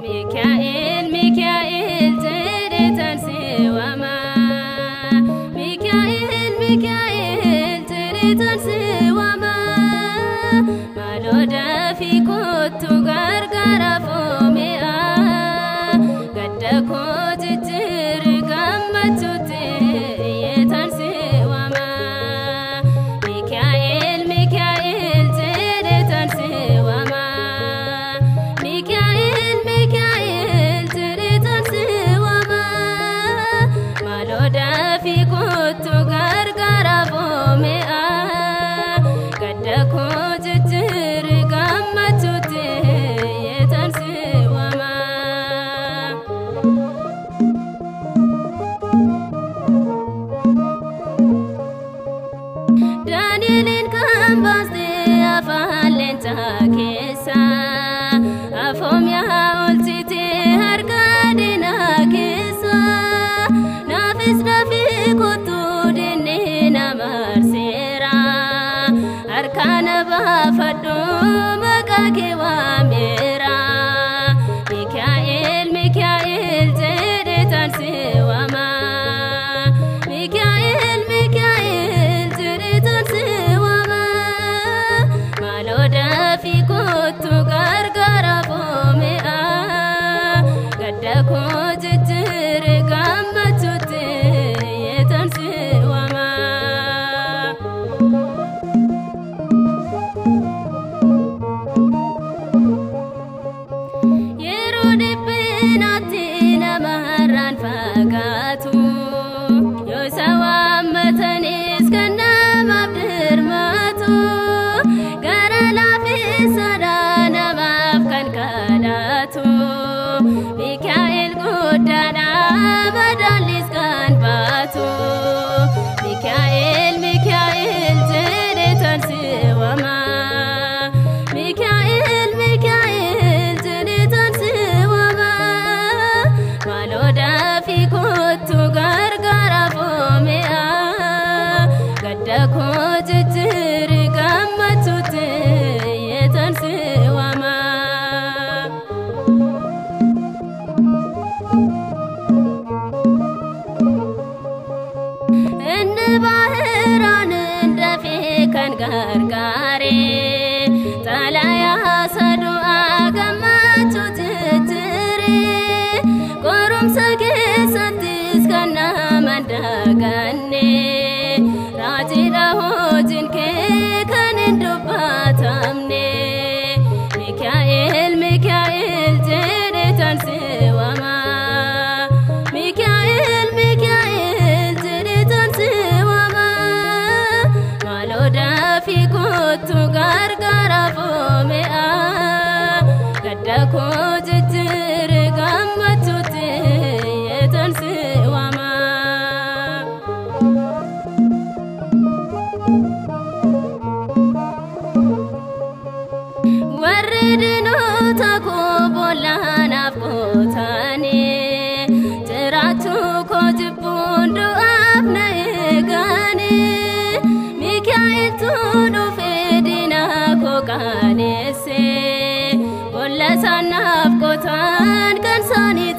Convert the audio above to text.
Mikaa'el Mikaa'el jedheetan si waama. Mikaa'el Mikaa'el jedheetan si waama. Maaloo dafii kottu gargaara foomi'a. Gadda koo jijjiiri gammachuutti iyyeetan si waama. Mikaa'el Mikaa'el jedheetan si waama. Mikaa'el Mikaa'el jedheetan si waama. Maaloo dafii kottu gargaara foomi'a. Gadda koo jijjiiri gammachuutti iyyeetan si waama. Daani'eliin kan baastee afaan leencaa keessa, afoomiyaa oolchitee harka diinaa keessa. Naafis dafii kottu diinni na marseera, harka na baafadhu maqaa kee waameera. Mikaa'el Mikaa'el jedheetan si waama. Mikaa'el Mikaa'el jedheetan si waama. Maaloo dafii kottu gargaara foomi'a. Gadda koo jijjiiri gammachuutti iyyeetan si waama. Yeroo dhiphinaatti nama har'aan fagaatu, yoo isa waammatanis kan namaaf dirmatu, gara laafessadha namaaf kan kadhatu. Mikaa'el guddaadha madaallis kan baatu. Mikaa'el Mikaa'el jedheetan si waama. Mikaa'el Mikaa'el jedheetan si waama. Maaloo dafii kottu gargaara foomi'a. Gadda koo jijjiiri gammachuutti iyyeetan si waama. Inni baahiraan dafee kan gargaare, xalayaa sadu'aa gammachuu jijjiire, qorumsa keessattis kan nama hin daganne, raajiidha hojiin kee kan hin dubbatamne. Mikaa'el Mikaa'el jedheetan si waama. Mikaa'el Mikaa'el jedheetan si waama. Maaloo dafii kottu gargaara foomi'a. Gadda koo jijjiiri gammachuutti iyyeetan si waama. Warri diinota koo boolla naaf qootanii, jiraachuu koo jibbuun du'aaf na eeganii. Mikaa'eltu dhufee diina koo qaanesse, boolla isaan naaf qotan kan isaanii